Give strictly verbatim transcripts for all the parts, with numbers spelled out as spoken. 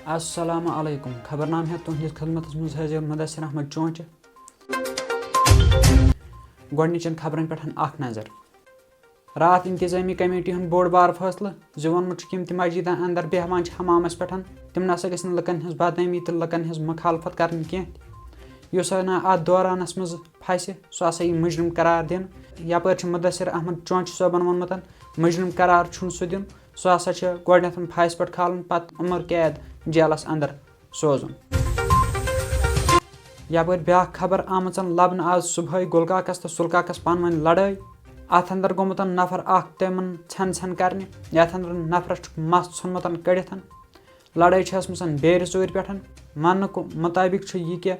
السلام علیکم۔ خبرنامہٕ ہیٚتھ تُہنٛدِس خدمتس منٛز حٲضِر مدثر احمد چونچہِ۔ گۄڈٕنِچن خبرن پٮ۪ٹھ اکھ نظر۔ راتھ انتظامی کمیٹی ہُنٛد بوٚڑ بار فٲصلہٕ زِ ووٚنمُت چھُکھ، یِم تہِ مسجدن اندر بیہوان چھِ حمامس پٮ۪ٹھ، تِم نسا گژھن لُکن ہٕنٛز بدنٲمی تہٕ لُکن ہٕنٛز مخالفت کرٕنۍ کینٛہہ تہِ۔ یُس ہنا اتھ دورانس منٛز پھسہِ، سُہ ہسا یی مجرم قرار دِنہٕ۔ یپٲرۍ چھُ مدثر احمد چونچہِ صٲبن ووٚنمُت، مجرم قرار چھُنہٕ سُہ دیُن، سُہ ہسا چھُ گۄڈٕنیتھ پھاسہِ پٮ۪ٹھ کھالُن، پتہٕ عمر قید جیلس اندر سوزُن۔ یپٲرۍ بیاکھ خبر آمٕژن لبنہٕ آز صبحٲے، گُلہٕ کاکس تہٕ سُلہٕ کاکس پانہٕ ؤنۍ لڑٲے۔ اتھ اندر گوٚمُت نفر اکھ تِمن ژھٮ۪ن ژھٮ۪ن کرنہِ، یتھ اندر نفرس چھُکھ مس ژھُنمُت کٔڑِتھ۔ لڑٲے چھِ ٲسمٕژ بیرِ ژوٗرِ پٮ۪ٹھ۔ وننہٕ مُطٲبق چھُ یہِ کہِ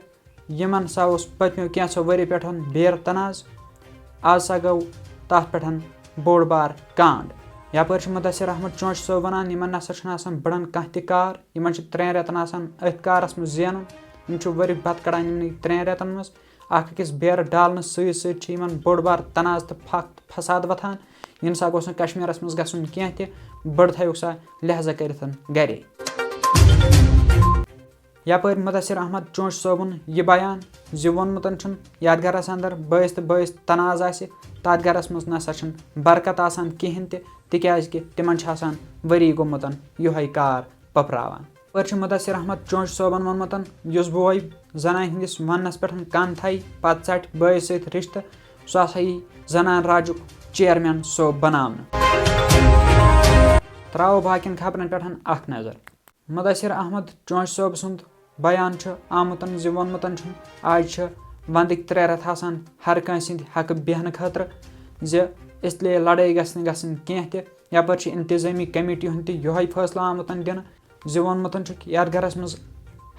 یِمن سا اوس پٔتمیو کینٛژھو ؤری پٮ۪ٹھ بیرٕ تنازٕ۔ آز سا گوٚو تتھ پٮ۪ٹھ بوٚڑ بار کانڈ۔ یپٲرۍ چھُ مدثر احمد چونچہِ صٲب ونان، یِمن نسا چھُنہٕ آسان بٔڑن کانٛہہ تہِ کار، یِمن چھُ ترٛٮ۪ن رٮ۪تن آسان أتھۍ کارس منٛز زینُن۔ یِم چھِ ؤریُک بتہٕ کڑان یِمنٕے ترٛٮ۪ن رٮ۪تن منٛز۔ اکھ أکِس بیرٕ ڈالنہٕ سۭتۍ سۭتۍ چھِ یِمن بوٚڑ بار تنازٕ تہٕ فخ تہٕ فساد وۄتھان۔ یِنہٕ سا گوٚژھ نہٕ کشمیرس منٛز گژھُن کینٛہہ تہِ، بٔڑ تھٲیوکھ سا لحاظہ کٔرِتھ گرے۔ یپٲرۍ مدثر احمد چونچہِ صٲبُن یہِ بیان زِ ووٚنمُت چھُن، یتھ گرس اندر بٲیِس تہٕ بٲیِس تنازٕ آسہِ، تتھ گرس منٛز نسا چھُنہٕ برکت آسان کِہینۍ تہِ، تِکیازِ کہِ تِمن چھُ آسان ؤری گوٚمُت یِہوے کار پٔپراوان۔ یپٲرۍ چھُ مدثر احمد چونچہِ صٲبن ووٚنمُت، یُس بوے زنانہِ ہٕنٛدِس وننس پٮ۪ٹھ کن تھایہِ، پتہٕ ژٹہِ بٲیِس سۭتۍ رشتہٕ، سُہ ہسا یی زنان راجُک چیئرمین صٲب بناونہٕ۔ تراوو باقین خبرن پٮ۪ٹھ اکھ نظر۔ مدثر احمد چونچہِ صٲب سُنٛد بیان چھُ آمُت زِ ووٚنمُت چھُن، آز چھِ ونٛدٕکۍ ترٛےٚ رٮ۪تھ آسان ہر کٲنٛسہِ ہٕنٛدِ حقہٕ بیہنہٕ خٲطرٕ، زِ اس لیے لڑٲے گژھِ نہٕ گژھٕنۍ کینٛہہ تہِ۔ یپٲرۍ چھِ انتظامی کمیٹی ہُنٛد تہِ یِہوٚے فٲصلہٕ آمُت دِنہٕ زِ ووٚنمُت چھُکھ، یتھ گرس منٛز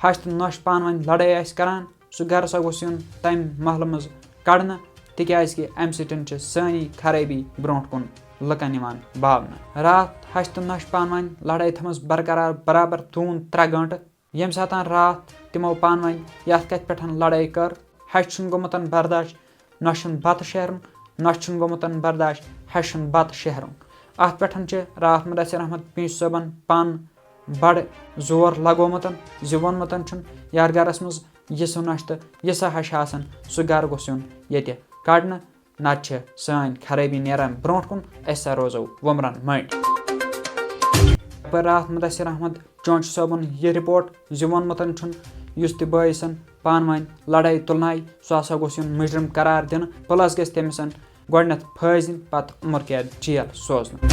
ہش تہٕ نۄش پانہٕ ؤنۍ لڑٲے آسہِ کران، سُہ گرٕ سا گوٚژھ یُن تمہِ محلہٕ منٛز کڑنہٕ، تِکیازِ کہِ امہِ سۭتۍ چھِ سٲنی خرٲبی برونٛٹھ کُن لُکن یِوان باونہٕ۔ راتھ ہش تہٕ نۄش پانہٕ ؤنۍ لڑٲے تھٲومٕژ برقرار برابر دوٗن ترٛےٚ گٲنٛٹہٕ، ییٚمہِ ساتہٕ راتھ تِمو پانہٕ ؤنۍ یتھ کتھِ پٮ۪ٹھ لڑٲے کٔر، ہش چھُنہٕ گوٚمُت برداش، نۄشہِ ہُنٛد بتہٕ شیرُن، نۄشہِ چھُنہٕ گوٚمُت برداش، ہشہِ ہُنٛد بتہٕ شیرُن۔ اتھ پٮ۪ٹھ چھِ راتھ مدثر احمد چونچہِ صٲبن پن بڑٕ زور لگومُت زِ ووٚنمُت چھُن، یتھ گرس منٛز یہِ سا نۄشہِ تہٕ یہِ سا ہش آسن، سُہ گرٕ گوٚژھ یُن ییٚتہِ کڑنہٕ، نتہٕ چھِ سٲنۍ خرٲبی نیران برونٛٹھ کُن، أسۍ سا روزو وُمرن مٔنٛڈۍ۔ یپٲرۍ راتھ مدثر احمد چونچہِ صٲبُن یہِ رپورٹ زِ ووٚنمُت چھُن، یُس تہِ بٲے سن پانہٕ ؤنۍ لڑٲے تُلنایہِ، سُہ ہسا گوٚژھ یُن مجرم قرار دِنہٕ، پلس گژھِ تٔمِس گۄڈٕنیتھ پھٲسۍ دِنۍ، پتہٕ عمر قید جیل سوزنہٕ۔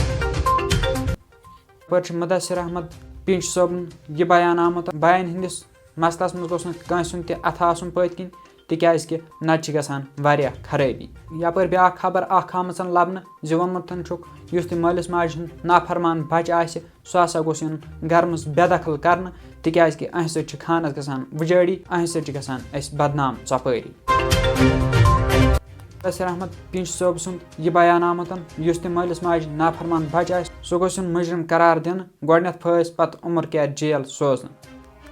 یپٲرۍ چھُ مدثر احمد چونچہِ صٲبُن یہِ بیان آمُت۔ بایَن ہٕنٛدِس مسلس منٛز گوٚژھ نہٕ کٲنٛسہِ ہُنٛد تہِ اَتھٕ آسُن پٔتۍ کِنۍ، تِکیازِ کہِ نتہٕ چھِ گژھان واریاہ خرٲبی۔ یپٲرۍ بیاکھ خبر اکھ آمٕژ لبنہٕ زِ ووٚنمُت چھُکھ، یُس تہِ مٲلِس ماجہِ ہُنٛد نافرمان بچہٕ آسہِ، سُہ ہسا گوٚژھ یُن گرٕ منٛز بے دخل کرنہٕ، تِکیازِ کہِ اَہنٛدِ سۭتۍ چھِ خانس گژھان وُجٲڑی، اَہنٛدِ سۭتۍ چھِ گژھان اَسہِ بدنام ژۄپٲری۔ مدثر احمد چونچہِ صٲب سُنٛد یہِ بیان آمُت، یُس تہِ مٲلِس ماجہِ نافرمان بچہٕ آسہِ، سُہ گوٚژھ یُن مجرم قرار دِنہٕ، گۄڈٕنیتھ پھٲسۍ، پتہٕ عمر قید جیل سوزنہٕ۔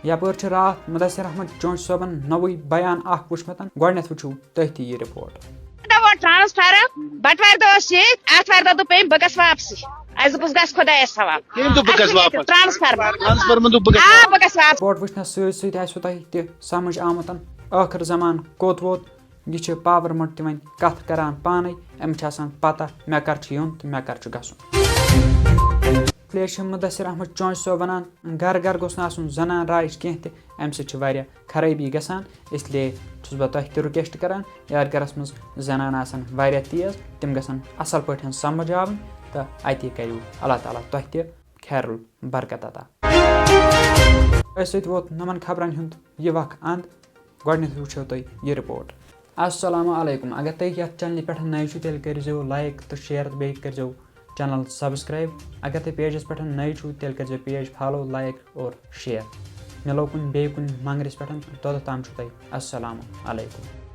یپٲرۍ چھُ راتھ مدثر احمد چونچہِ صٲبن نوٚوُے بیان اکھ وُچھمُت۔ گۄڈٕنیتھ وٕچھِو تُہۍ تہِ یہِ رپورٹ۔ دۄہ ووت ٹرانسفر، بٹوارِ دۄہ اوس ییٚتۍ، آتھوارِ دۄہ دوٚپ أمۍ، "بہٕ گژھٕ واپسٕے۔" اَسہِ دوٚپُس، "گژھ خۄدایَس حوالہٕ۔" کٔمۍ دوٚپ بہٕ گژھٕ اَسہِ واپس؟ ٹرانسفر۔ ٹرانسفر مہ دوٚپ بہٕ گژھٕ آ، بہٕ گژھٕ واپس۔ رپورٹ وٕچھنَس سۭتۍ سۭتۍ آسِوٕ تۄہہِ تہِ سمجھ آمُت، ٲخٕر زمان کوٚت ووت۔ یہِ چھِ پاور مٹ تہِ وۄنۍ کتھ کران پانے، أمِس چھِ آسان پتہ مےٚ کر چھُ یُن تہٕ مےٚ کر چھُ گژھُن۔ اس لیے چھُ مدثر احمد چونچہِ صٲب ونان، گرٕ گرٕ گوٚژھ نہٕ آسُن زنان راج کینٛہہ تہِ، امہِ سۭتۍ چھِ واریاہ خرٲبی گژھان۔ اس لیے چھُس بہٕ تۄہہِ تہِ رِکویسٹ کران، یتھ گرس منٛز زنان آسن واریاہ تیز، تِم گژھن اصل پٲٹھۍ سمجھاوٕنۍ تہٕ اتی کٔرِو اللہ تعالیٰ تۄہہِ تہِ خیر البرکت عطا۔ أتھۍ سۭتۍ ووت نمن خبرن ہُنٛد یہِ وق اند۔ گۄڈٕنیتھ وٕچھو تُہۍ یہِ رپورٹ۔ السلام علیکم، اگر تُہۍ یتھ چینلہِ پٮ۪ٹھ نٔوۍ چھِو، تیٚلہِ کٔرزیو لایک تہٕ شیئر تہٕ بیٚیہِ کٔرزیو چینل سبسکرائب۔ اگر تُہۍ پیجس پٮ۪ٹھ نٔوۍ چھِو، تیٚلہِ کٔرزیو پیج فالو، لایک اور شیئر۔ مِلو کُنہِ بیٚیہِ کُنہِ منگرِس پٮ۪ٹھ، توٚتتھ تام چھُو تۄہہِ السلام علیکم۔